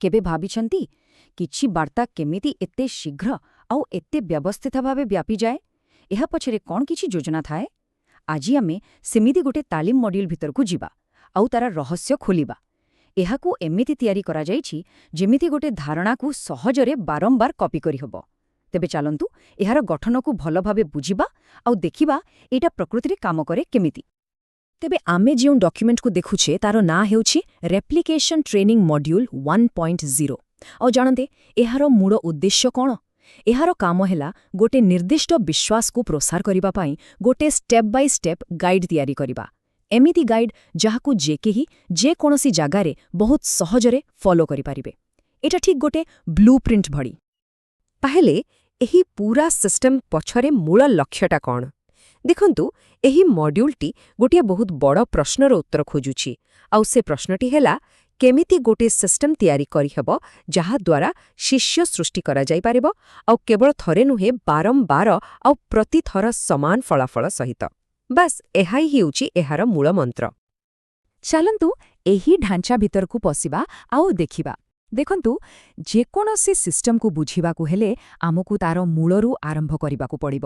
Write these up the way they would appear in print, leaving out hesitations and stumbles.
କେବେ ଭାବିଛନ୍ତି, କିଛି ବାର୍ତ୍ତା କେମିତି ଏତେ ଶୀଘ୍ର ଆଉ ଏତେ ବ୍ୟବସ୍ଥିତ ଭାବେ ବ୍ୟାପିଯାଏ? ଏହା ପଛରେ କ'ଣ କିଛି ଯୋଜନା ଥାଏ? ଆଜି ଆମେ ସେମିତି ଗୋଟେ ତାଲିମ ମଡ୍ୟୁଲ ଭିତରକୁ ଯିବା ଆଉ ତାର ରହସ୍ୟ ଖୋଲିବା। ଏହାକୁ ଏମିତି ତିଆରି କରାଯାଇଛି, ଯେମିତି ଗୋଟେ ଧାରଣାକୁ ସହଜରେ ବାରମ୍ବାର କପି କରିହେବ। ତେବେ ଚାଲନ୍ତୁ, ଏହାର ଗଠନକୁ ଭଲ ଭାବେ ବୁଝିବା ଆଉ ଦେଖିବା ଏଇଟା ପ୍ରକୃତିରେ କାମ କରେ କେମିତି। ତେବେ ଆମେ ଯେଉଁ ଡକ୍ୟୁମେଣ୍ଟକୁ ଦେଖୁଛେ, ତାର ନାଁ ହେଉଛି ରେପ୍ଲିକେସନ୍ ଟ୍ରେନିଂ ମଡ୍ୟୁଲ୍ 1.0। ଆଉ ଜାଣନ୍ତି ଏହାର ମୂଳ ଉଦ୍ଦେଶ୍ୟ କ'ଣ? ଏହାର କାମ ହେଲା ଗୋଟେ ନିର୍ଦ୍ଦିଷ୍ଟ ବିଶ୍ୱାସକୁ ପ୍ରସାର କରିବା ପାଇଁ ଗୋଟେ ଷ୍ଟେପ୍ ବାଇ ଷ୍ଟେପ୍ ଗାଇଡ୍ ତିଆରି କରିବା। ଏମିତି ଗାଇଡ୍ ଯାହାକୁ ଯେ କେହି ଯେକୌଣସି ଜାଗାରେ ବହୁତ ସହଜରେ ଫଲୋ କରିପାରିବେ। ଏଇଟା ଠିକ୍ ଗୋଟେ ବ୍ଲୁ ପ୍ରିଣ୍ଟ ଭଳି। ତାହେଲେ ଏହି ପୂରା ସିଷ୍ଟମ ପଛରେ ମୂଳ ଲକ୍ଷ୍ୟଟା କ'ଣ? ଦେଖନ୍ତୁ, ଏହି ମଡ୍ୟୁଲଟି ଗୋଟିଏ ବହୁତ ବଡ଼ ପ୍ରଶ୍ନର ଉତ୍ତର ଖୋଜୁଛି। ଆଉ ସେ ପ୍ରଶ୍ନଟି ହେଲା, କେମିତି ଗୋଟିଏ ସିଷ୍ଟମ ତିଆରି କରିହେବ ଯାହାଦ୍ୱାରା ଶିଷ୍ୟ ସୃଷ୍ଟି କରାଯାଇପାରିବ, ଆଉ କେବଳ ଥରେ ନୁହେଁ, ବାରମ୍ବାର ଆଉ ପ୍ରତିଥର ସମାନ ଫଳାଫଳ ସହିତ? ବାସ୍, ଏହା ହିଁ ହେଉଛି ଏହାର ମୂଳ ମନ୍ତ୍ର। ଚାଲନ୍ତୁ, ଏହି ଢାଞ୍ଚା ଭିତରକୁ ପଶିବା ଆଉ ଦେଖିବା। ଦେଖନ୍ତୁ, ଯେକୌଣସି ସିଷ୍ଟମକୁ ବୁଝିବାକୁ ହେଲେ ଆମକୁ ତାର ମୂଳରୁ ଆରମ୍ଭ କରିବାକୁ ପଡ଼ିବ।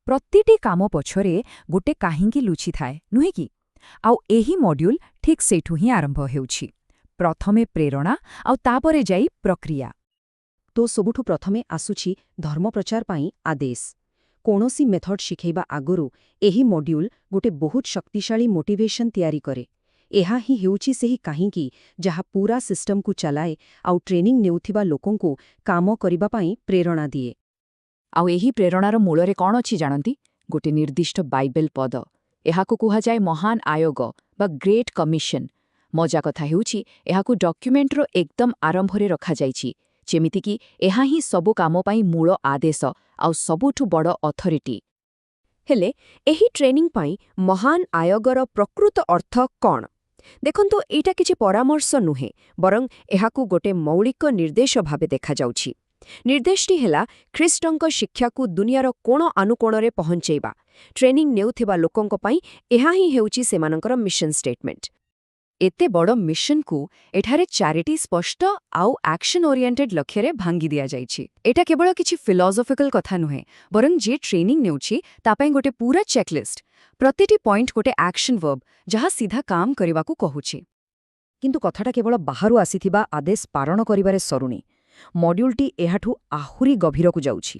ପ୍ରତିଟି କାମ ପଛରେ ଗୋଟେ କାହିଁକି ଲୁଚିଥାଏ, ନୁହେଁ କି? ଆଉ ଏହି ମଡ୍ୟୁଲ ଠିକ୍ ସେଇଠୁ ହିଁ ଆରମ୍ଭ ହେଉଛି। ପ୍ରଥମେ ପ୍ରେରଣା ଆଉ ତାପରେ ଯାଇ ପ୍ରକ୍ରିୟା। ତ ସବୁଠୁ ପ୍ରଥମେ ଆସୁଛି ଧର୍ମପ୍ରଚାର ପାଇଁ ଆଦେଶ। କୌଣସି ମେଥଡ୍ ଶିଖେଇବା ଆଗରୁ ଏହି ମଡ୍ୟୁଲ ଗୋଟେ ବହୁତ ଶକ୍ତିଶାଳୀ ମୋଟିଭେସନ୍ ତିଆରି କରେ। ଏହା ହିଁ ହେଉଛି ସେହି କାହିଁକି, ଯାହା ପୂରା ସିଷ୍ଟମକୁ ଚଲାଏ ଆଉ ଟ୍ରେନିଂ ନେଉଥିବା ଲୋକଙ୍କୁ କାମ କରିବା ପାଇଁ ପ୍ରେରଣା ଦିଏ। ଆଉ ଏହି ପ୍ରେରଣାର ମୂଳରେ କ'ଣ ଅଛି ଜାଣନ୍ତି? ଗୋଟେ ନିର୍ଦ୍ଦିଷ୍ଟ ବାଇବେଲ ପଦ। ଏହାକୁ କୁହାଯାଏ ମହାନ ଆୟୋଗ ବା ଗ୍ରେଟ୍ କମିଶନ। ମଜା କଥା ହେଉଛି, ଏହାକୁ ଡକ୍ୟୁମେଣ୍ଟର ଏକଦମ ଆରମ୍ଭରେ ରଖାଯାଇଛି, ଯେମିତିକି ଏହା ହିଁ ସବୁ କାମ ପାଇଁ ମୂଳ ଆଦେଶ ଆଉ ସବୁଠୁ ବଡ଼ ଅଥରିଟି। ହେଲେ ଏହି ଟ୍ରେନିଂ ପାଇଁ ମହାନ ଆୟୋଗର ପ୍ରକୃତ ଅର୍ଥ କ'ଣ? ଦେଖନ୍ତୁ, ଏଇଟା କିଛି ପରାମର୍ଶ ନୁହେଁ, ବରଂ ଏହାକୁ ଗୋଟେ ମୌଳିକ ନିର୍ଦ୍ଦେଶ ଭାବେ ଦେଖାଯାଉଛି। ନିର୍ଦ୍ଦେଶଟି ହେଲା ଖ୍ରୀଷ୍ଟଙ୍କ ଶିକ୍ଷାକୁ ଦୁନିଆର କୋଣ ଅନୁକୋଣରେ ପହଞ୍ଚେଇବା। ଟ୍ରେନିଂ ନେଉଥିବା ଲୋକଙ୍କ ପାଇଁ ଏହା ହିଁ ହେଉଛି ସେମାନଙ୍କର ମିଶନ ଷ୍ଟେଟମେଣ୍ଟ। ଏତେ ବଡ଼ ମିଶନକୁ ଏଠାରେ ଚାରିଟି ସ୍ପଷ୍ଟ ଆଉ ଆକ୍ସନ୍ ଓରିଏଣ୍ଟେଡ୍ ଲକ୍ଷ୍ୟରେ ଭାଙ୍ଗି ଦିଆଯାଇଛି। ଏଇଟା କେବଳ କିଛି ଫିଲୋସଫିକାଲ କଥା ନୁହେଁ, ବରଂ ଯିଏ ଟ୍ରେନିଂ ନେଉଛି ତା ପାଇଁ ଗୋଟେ ପୁରା ଚେକଲିଷ୍ଟ। ପ୍ରତିଟି ପଏଣ୍ଟ ଗୋଟେ ଆକ୍ସନ୍ ଭର୍ବ, ଯାହା ସିଧା କାମ କରିବାକୁ କହୁଛି। କିନ୍ତୁ କଥାଟା କେବଳ ବାହାରୁ ଆସିଥିବା ଆଦେଶ ପାଳନ କରିବାରେ ସରୁନି। ମଡ୍ୟୁଲଟି ଏହାଠୁ ଆହୁରି ଗଭୀରକୁ ଯାଉଛି।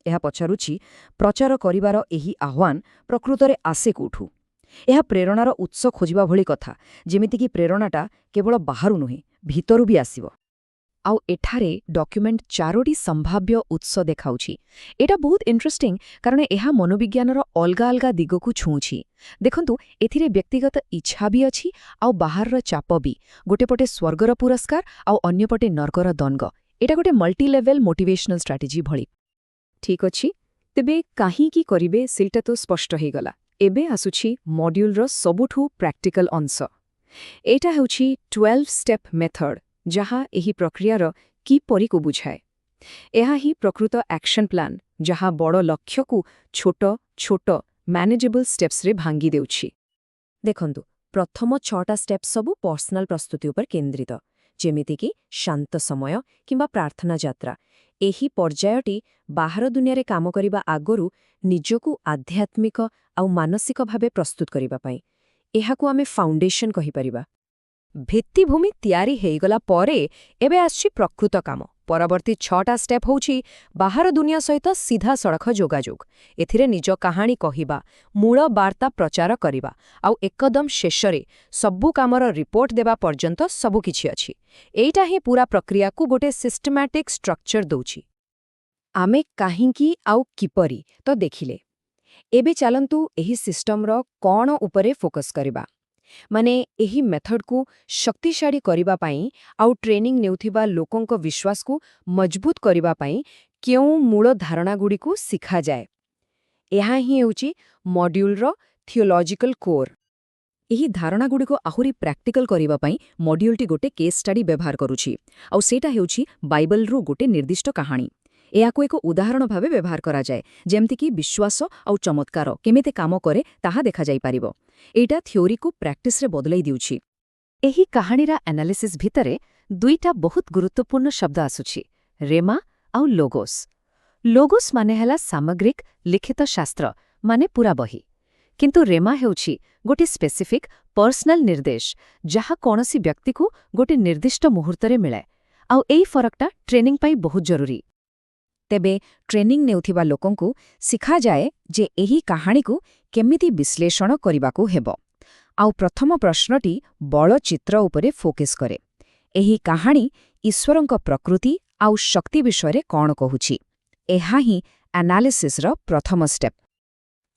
ଏହା ପଚାରୁଛି, ପ୍ରଚାର କରିବାର ଏହି ଆହ୍ୱାନ ପ୍ରକୃତରେ ଆସେ କୋଉଠୁ? ଏହା ପ୍ରେରଣାର ଉତ୍ସ ଖୋଜିବା ଭଳି କଥା, ଯେମିତିକି ପ୍ରେରଣାଟା କେବଳ ବାହାରୁ ନୁହେଁ, ଭିତରୁ ବି ଆସିବ। ଆଉ ଏଠାରେ ଡକ୍ୟୁମେଣ୍ଟ ଚାରୋଟି ସମ୍ଭାବ୍ୟ ଉତ୍ସ ଦେଖାଉଛି। ଏଇଟା ବହୁତ ଇଣ୍ଟରେଷ୍ଟିଂ, କାରଣ ଏହା ମନୋବିଜ୍ଞାନର ଅଲଗା ଅଲଗା ଦିଗକୁ ଛୁଉଁଛି। ଦେଖନ୍ତୁ, ଏଥିରେ ବ୍ୟକ୍ତିଗତ ଇଚ୍ଛା ବି ଅଛି ଆଉ ବାହାରର ଚାପ ବି। ଗୋଟେ ପଟେ ସ୍ୱର୍ଗର ପୁରସ୍କାର ଆଉ ଅନ୍ୟପଟେ ନର୍କର ଦଣ୍ଡ। ଏଇଟା ଗୋଟେ ମଲ୍ଟି ଲେଭେଲ ମୋଟିଭେସନାଲ ଷ୍ଟ୍ରାଟେଜି ଭଳି। ଠିକ୍ ଅଛି, ତେବେ କାହିଁକି କରିବେ ସେଇଟା ତ ସ୍ପଷ୍ଟ ହେଇଗଲା। ଏବେ ଆସୁଛି ମଡ୍ୟୁଲର ସବୁଠୁ ପ୍ରାକ୍ଟିକାଲ ଅଂଶ। ଏଇଟା ହେଉଛି 12 ଷ୍ଟେପ୍ ମେଥଡ୍, ଯାହା ଏହି ପ୍ରକ୍ରିୟାର କିପରିକୁ ବୁଝାଏ। ଏହା ହିଁ ପ୍ରକୃତ ଆକ୍ସନ୍ ପ୍ଲାନ୍, ଯାହା ବଡ଼ ଲକ୍ଷ୍ୟକୁ ଛୋଟ ଛୋଟ ମ୍ୟାନେଜେବଲ୍ ଷ୍ଟେପ୍ସରେ ଭାଙ୍ଗି ଦେଉଛି। ଦେଖନ୍ତୁ, ପ୍ରଥମ ଛଅଟା ଷ୍ଟେପ୍ ସବୁ ପର୍ସନାଲ ପ୍ରସ୍ତୁତି ଉପରେ କେନ୍ଦ୍ରିତ, ଯେମିତିକି ଶାନ୍ତ ସମୟ କିମ୍ବା ପ୍ରାର୍ଥନା ଯାତ୍ରା। ଏହି ପର୍ଯ୍ୟାୟଟି ବାହାର ଦୁନିଆରେ କାମ କରିବା ଆଗରୁ ନିଜକୁ ଆଧ୍ୟାତ୍ମିକ ଆଉ ମାନସିକ ଭାବେ ପ୍ରସ୍ତୁତ କରିବା ପାଇଁ। ଏହାକୁ ଆମେ ଫାଉଣ୍ଡେସନ କହିପାରିବା। ଭିତ୍ତିଭୂମି ତିଆରି ହେଇଗଲା ପରେ ଏବେ ଆସୁଛି ପ୍ରକୃତ କାମ। ପରବର୍ତ୍ତୀ ଛଅଟା ଷ୍ଟେପ୍ ହେଉଛି ବାହାର ଦୁନିଆ ସହିତ ସିଧାସଳଖ ଯୋଗାଯୋଗ। ଏଥିରେ ନିଜ କାହାଣୀ କହିବା, ମୂଳ ବାର୍ତ୍ତା ପ୍ରଚାର କରିବା ଆଉ ଏକଦମ ଶେଷରେ ସବୁ କାମର ରିପୋର୍ଟ ଦେବା ପର୍ଯ୍ୟନ୍ତ ସବୁକିଛି ଅଛି। ଏଇଟା ହିଁ ପୂରା ପ୍ରକ୍ରିୟାକୁ ଗୋଟେ ସିଷ୍ଟମାଟିକ୍ ଷ୍ଟ୍ରକ୍ଚର ଦଉଛି। ଆମେ କାହିଁକି ଆଉ କିପରି ତ ଦେଖିଲେ, ଏବେ ଚାଲନ୍ତୁ ଏହି ସିଷ୍ଟମର କ'ଣ ଉପରେ ଫୋକସ୍ କରିବା। ମାନେ ଏହି ମେଥଡକୁ ଶକ୍ତିଶାଳୀ କରିବା ପାଇଁ ଆଉ ଟ୍ରେନିଂ ନେଉଥିବା ଲୋକଙ୍କ ବିଶ୍ୱାସକୁ ମଜବୁତ କରିବା ପାଇଁ କେଉଁ ମୂଳ ଧାରଣାଗୁଡ଼ିକୁ ଶିଖାଯାଏ? ଏହା ହିଁ ହେଉଛି ମଡ୍ୟୁଲର ଥିଓଲଜିକାଲ କୋର୍। ଏହି ଧାରଣାଗୁଡ଼ିକୁ ଆହୁରି ପ୍ରାକ୍ଟିକାଲ କରିବା ପାଇଁ ମଡ୍ୟୁଲଟି ଗୋଟେ କେସ୍ ଷ୍ଟଡି ବ୍ୟବହାର କରୁଛି, ଆଉ ସେଇଟା ହେଉଛି ବାଇବଲରୁ ଗୋଟେ ନିର୍ଦ୍ଦିଷ୍ଟ କାହାଣୀ। ଏହାକୁ ଏକ ଉଦାହରଣ ଭାବେ ବ୍ୟବହାର କରାଯାଏ, ଯେମିତିକି ବିଶ୍ୱାସ ଆଉ ଚମତ୍କାର କେମିତି କାମ କରେ ତାହା ଦେଖାଯାଇପାରିବ। ଏଇଟା ଥିଓରିକୁ ପ୍ରାକ୍ଟିସରେ ବଦଳାଇ ଦେଉଛି। ଏହି କାହାଣୀର ଆନାଲିସିସ୍ ଭିତରେ ଦୁଇଟା ବହୁତ ଗୁରୁତ୍ୱପୂର୍ଣ୍ଣ ଶବ୍ଦ ଆସୁଛି, ରେମା ଆଉ ଲୋଗୋସ୍। ଲୋଗୋସ୍ ମାନେ ହେଲା ସାମଗ୍ରିକ ଲିଖିତ ଶାସ୍ତ୍ର, ମାନେ ପୁରା ବହି। କିନ୍ତୁ ରେମା ହେଉଛି ଗୋଟେ ସ୍ପେସିଫିକ୍ ପର୍ସନାଲ ନିର୍ଦ୍ଦେଶ, ଯାହା କୌଣସି ବ୍ୟକ୍ତିକୁ ଗୋଟେ ନିର୍ଦ୍ଦିଷ୍ଟ ମୁହୂର୍ତ୍ତରେ ମିଳେ। ଆଉ ଏଇ ଫରକଟା ଟ୍ରେନିଂ ପାଇଁ ବହୁତ ଜରୁରୀ। ତେବେ ଟ୍ରେନିଂ ନେଉଥିବା ଲୋକଙ୍କୁ ଶିଖାଯାଏ ଯେ ଏହି କାହାଣୀକୁ କେମିତି ବିଶ୍ଳେଷଣ କରିବାକୁ ହେବ। ଆଉ ପ୍ରଥମ ପ୍ରଶ୍ନଟି ବଡ଼ ଚିତ୍ର ଉପରେ ଫୋକସ୍ କରେ। ଏହି କାହାଣୀ ଈଶ୍ୱରଙ୍କ ପ୍ରକୃତି ଆଉ ଶକ୍ତି ବିଷୟରେ କ'ଣ କହୁଛି? ଏହା ହିଁ ଆନାଲିସିସ୍ର ପ୍ରଥମ ଷ୍ଟେପ୍।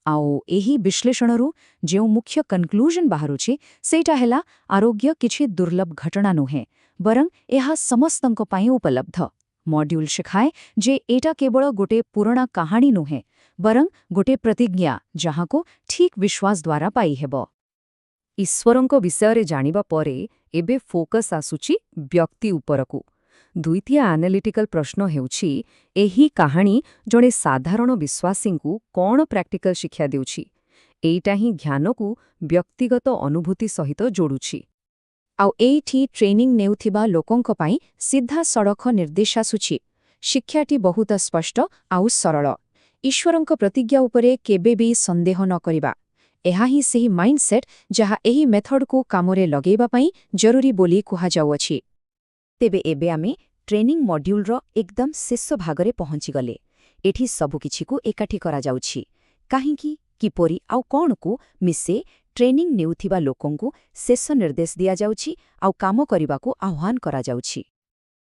ଆଉ ଏହି ବିଶ୍ଳେଷଣରୁ ଯେଉଁ ମୁଖ୍ୟ କନକ୍ଲୁଜନ ବାହାରୁଛି, ସେଇଟା ହେଲା ଆରୋଗ୍ୟ କିଛି ଦୁର୍ଲଭ ଘଟଣା ନୁହେଁ, ବରଂ ଏହା ସମସ୍ତଙ୍କ ପାଇଁ ଉପଲବ୍ଧ। ମଡ୍ୟୁଲ ଶିଖାଏ ଯେ ଏଇଟା କେବଳ ଗୋଟେ ପୁରୁଣା କାହାଣୀ ନୁହେଁ, ବରଂ ଗୋଟେ ପ୍ରତିଜ୍ଞା, ଯାହାକୁ ଠିକ୍ ବିଶ୍ୱାସ ଦ୍ୱାରା ପାଇହେବ। ଈଶ୍ୱରଙ୍କ ବିଷୟରେ ଜାଣିବା ପରେ ଏବେ ଫୋକସ୍ ଆସୁଛି ବ୍ୟକ୍ତି ଉପରକୁ। ଦ୍ୱିତୀୟ ଆନାଲିଟିକାଲ ପ୍ରଶ୍ନ ହେଉଛି, ଏହି କାହାଣୀ ଜଣେ ସାଧାରଣ ବିଶ୍ୱାସୀଙ୍କୁ କ'ଣ ପ୍ରାକ୍ଟିକାଲ ଶିକ୍ଷା ଦେଉଛି? ଏଇଟା ହିଁ ଜ୍ଞାନକୁ ବ୍ୟକ୍ତିଗତ ଅନୁଭୂତି ସହିତ ଯୋଡୁଛି। ଆଉ ଏଇଠି ଟ୍ରେନିଂ ନେଉଥିବା ଲୋକଙ୍କ ପାଇଁ ସିଧାସଳଖ ନିର୍ଦ୍ଦେଶ ଆସୁଛି। ଶିକ୍ଷାଟି ବହୁତ ସ୍ପଷ୍ଟ ଆଉ ସରଳ: ଈଶ୍ୱରଙ୍କ ପ୍ରତିଜ୍ଞା ଉପରେ କେବେ ବି ସନ୍ଦେହ ନ କରିବା। ଏହା ହିଁ ସେହି ମାଇଣ୍ଡସେଟ୍, ଯାହା ଏହି ମେଥଡକୁ କାମରେ ଲଗେଇବା ପାଇଁ ଜରୁରୀ ବୋଲି କୁହାଯାଉଅଛି। ତେବେ ଏବେ ଆମେ ଟ୍ରେନିଂ ମଡ୍ୟୁଲର ଏକଦମ ଶେଷ ଭାଗରେ ପହଞ୍ଚିଗଲେ। ଏଠି ସବୁକିଛିକୁ ଏକାଠି କରାଯାଉଛି। କାହିଁକି, କିପରି ଆଉ କ'ଣକୁ ମିଶେ ଟ୍ରେନିଂ ନେଉଥିବା ଲୋକଙ୍କୁ ଶେଷ ନିର୍ଦ୍ଦେଶ ଦିଆଯାଉଛି ଆଉ କାମ କରିବାକୁ ଆହ୍ୱାନ କରାଯାଉଛି।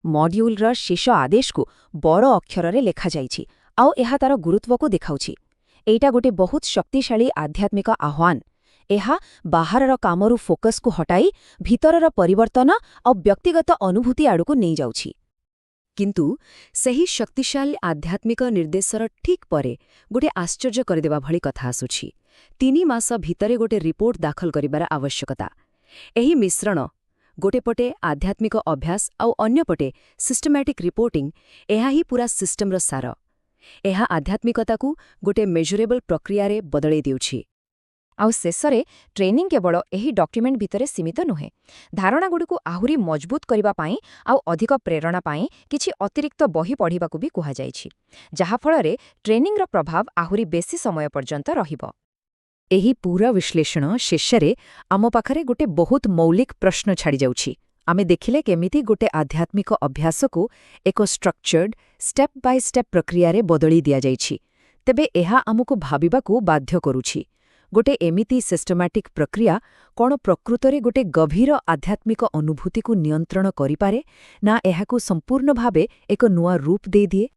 ମଡ୍ୟୁଲର ଶେଷ ଆଦେଶକୁ ବଡ଼ ଅକ୍ଷରରେ ଲେଖାଯାଇଛି ଆଉ ଏହା ତାର ଗୁରୁତ୍ୱକୁ ଦେଖାଉଛି। ଏଇଟା ଗୋଟେ ବହୁତ ଶକ୍ତିଶାଳୀ ଆଧ୍ୟାତ୍ମିକ ଆହ୍ୱାନ। ଏହା ବାହାରର କାମରୁ ଫୋକସ୍କୁ ହଟାଇ ଭିତରର ପରିବର୍ତ୍ତନ ଆଉ ବ୍ୟକ୍ତିଗତ ଅନୁଭୂତି ଆଡ଼କୁ ନେଇଯାଉଛି। କିନ୍ତୁ ସେହି ଶକ୍ତିଶାଳୀ ଆଧ୍ୟାତ୍ମିକ ନିର୍ଦ୍ଦେଶର ଠିକ୍ ପରେ ଗୋଟେ ଆଶ୍ଚର୍ଯ୍ୟ କରିଦେବା ଭଳି କଥା ଆସୁଛି: 3 ମାସ ଭିତରେ ଗୋଟେ ରିପୋର୍ଟ ଦାଖଲ କରିବାର ଆବଶ୍ୟକତା। ଏହି ମିଶ୍ରଣ, ଗୋଟେ ପଟେ ଆଧ୍ୟାତ୍ମିକ ଅଭ୍ୟାସ ଆଉ ଅନ୍ୟପଟେ ସିଷ୍ଟମାଟିକ୍ ରିପୋର୍ଟିଂ, ଏହା ହିଁ ପୁରା ସିଷ୍ଟମର ସାର। ଏହା ଆଧ୍ୟାତ୍ମିକତାକୁ ଗୋଟେ ମେଜରେବଲ୍ ପ୍ରକ୍ରିୟାରେ ବଦଳେଇ ଦେଉଛି। ଆଉ ଶେଷରେ ଟ୍ରେନିଂ କେବଳ ଏହି ଡକ୍ୟୁମେଣ୍ଟ ଭିତରେ ସୀମିତ ନୁହେଁ। ଧାରଣାଗୁଡ଼ିକୁ ଆହୁରି ମଜବୁତ କରିବା ପାଇଁ ଆଉ ଅଧିକ ପ୍ରେରଣା ପାଇଁ କିଛି ଅତିରିକ୍ତ ବହି ପଢ଼ିବାକୁ ବି କୁହାଯାଇଛି, ଯାହାଫଳରେ ଟ୍ରେନିଂର ପ୍ରଭାବ ଆହୁରି ବେଶୀ ସମୟ ପର୍ଯ୍ୟନ୍ତ ରହିବ। ଏହି ପୁରା ବିଶ୍ଳେଷଣ ଶେଷରେ ଆମ ପାଖରେ ଗୋଟେ ବହୁତ ମୌଳିକ ପ୍ରଶ୍ନ ଛାଡ଼ିଯାଉଛି। ଆମେ ଦେଖିଲେ କେମିତି ଗୋଟେ ଆଧ୍ୟାତ୍ମିକ ଅଭ୍ୟାସକୁ ଏକ ଷ୍ଟ୍ରକ୍ଚର୍ଡ, ଷ୍ଟେପ୍ ବାଇ ଷ୍ଟେପ୍ ପ୍ରକ୍ରିୟାରେ ବଦଳି ଦିଆଯାଇଛି। ତେବେ ଏହା ଆମକୁ ଭାବିବାକୁ ବାଧ୍ୟ କରୁଛି, ଗୋଟେ ଏମିତି ସିଷ୍ଟମାଟିକ୍ ପ୍ରକ୍ରିୟା କ'ଣ ପ୍ରକୃତରେ ଗୋଟେ ଗଭୀର ଆଧ୍ୟାତ୍ମିକ ଅନୁଭୂତିକୁ ନିୟନ୍ତ୍ରଣ କରିପାରେ, ନା ଏହାକୁ ସମ୍ପୂର୍ଣ୍ଣ ଭାବେ ଏକ ନୂଆ ରୂପ ଦେଇଦିଏ?